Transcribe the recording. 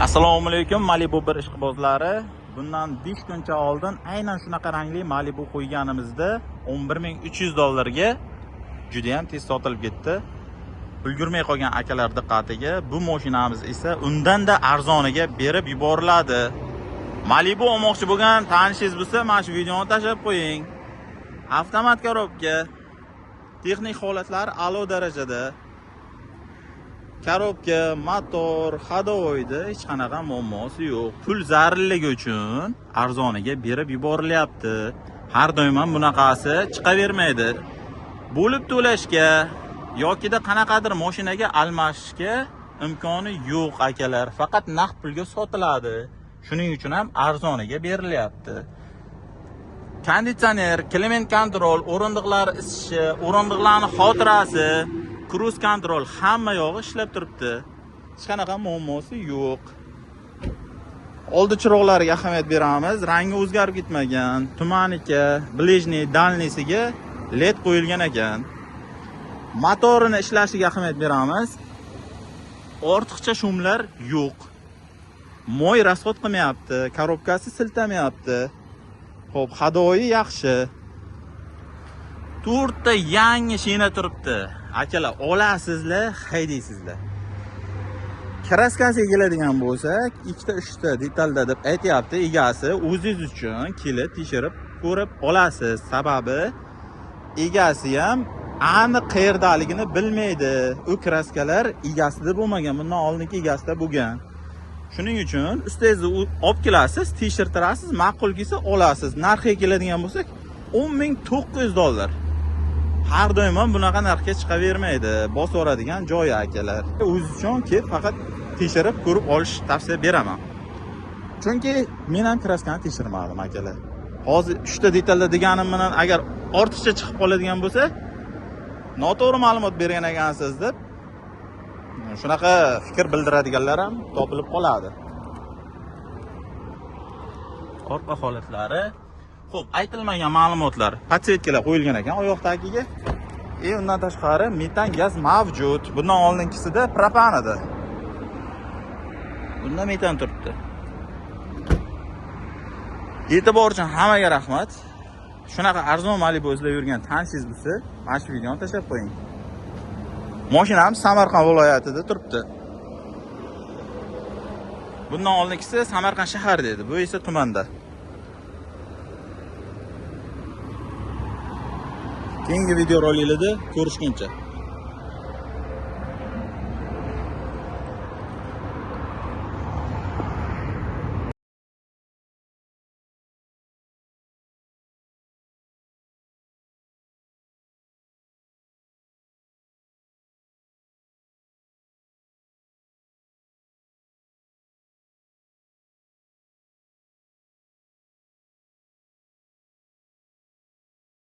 Assalomu alaykum Malibu bir ishqibozlari. Bundan 5 kuncha oldin aynan shunaqa rangli Malibu qo'yganimizda 11.300 dollarga juda ham tez sotilib ketdi. Ulgurmay qolgan akalar diqqatiga, bu mashinamiz esa undan-da arzoniga berib yuboriladi. Malibu olmoqchi bo'lgan tanishingiz bo'lsa, mana shu videoni tashlab qo'ying. Avtomat korobka, texnik holatlari a'lo darajada. Korobka, motor, ходовойda hech qanaqa muammosi yo'q. Pul zarilligi uchun arzoniga berib yuborilyapti. Har doim ham bunaqasi chiqavermaydi. Bo'lib to'lashga yokida qanaqadir mashinaga almashishga imkoni yo'q akalar. Faqat naqd pulga sotiladi. Shuning uchun ham arzoniga berilyapti. Konditsioner, kliment kontrol, o'rindiqlar isishi, o'rindiqlarning xotirasi, kruz kontrol hamma yog'i ishlab turibdi. Hech qanaqa muammosi yo'q. Oldi chiroqlariga ahamiyat beramiz. Rangi o'zgarib ketmagan. Tumanika, ближний, дальнийsiga LED qo'yilgan ekan. Motorini ishlashiga ahamiyat beramiz. Ortiqcha shumlar yo'q. Moy rasxod qilmayapti, korobkasi siltamayapti. Xo'p, hadoyi yaxshi. 4 ta yangi shina turibdi. Akalar, olasizlar, haydaysizlar. Kraskasiga keladigan bo'lsak, 2ta 3 ta detalda deb aytyapti egasi. O'zingiz uchun kelib tekshirib ko'rib olasiz. Sababi egasi ham aniq qayerdaligini bilmaydi. U kraskalar egasida bo'lmagan, bundan oldingi egasida bo'lgan. Shuning uchun ustingizni olib kelasiz, tekshirtirasiz, ma'qul kelsa olasiz. Narxiga keladigan bo'lsak, 10.900 dollar. Har doim ham bunaqa narxga chiqavermaydi. Bosib yuboradigan joyi akalar. O'zingiz uchun kelib faqat tekshirib ko'rib olish tavsiya beraman. Chunki men ham kraskani tekshirmadim akalar. Hozir 3 ta detalda deganim bilan agar ortiqcha chiqib qoladigan bo'lsa, noto'g'ri ma'lumot bergan ekansiz deb shunaqa fikr bildiradiganlar ham topilib qoladi. Orqa holatlari. Xo'p, aytilmagan ma'lumotlar. Podсветkalar qo'yilgan ekan oyoq tagiga. Undan tashqari metan gaz mavjud. Bundan oldingisida propan edi. Bunda metan turibdi. E'tibor uchun hammaga rahmat. Shunaqa arzon Malibu izlab yurgan tanishingiz bo'lsa, mana shu videoni tashlab qo'ying. Mashinamiz Samarqand viloyatida turibdi. Bundan oldingisi Samarqand shaharida edi, bu esa tumanda. Keyingi video roliklarda ko'rishguncha.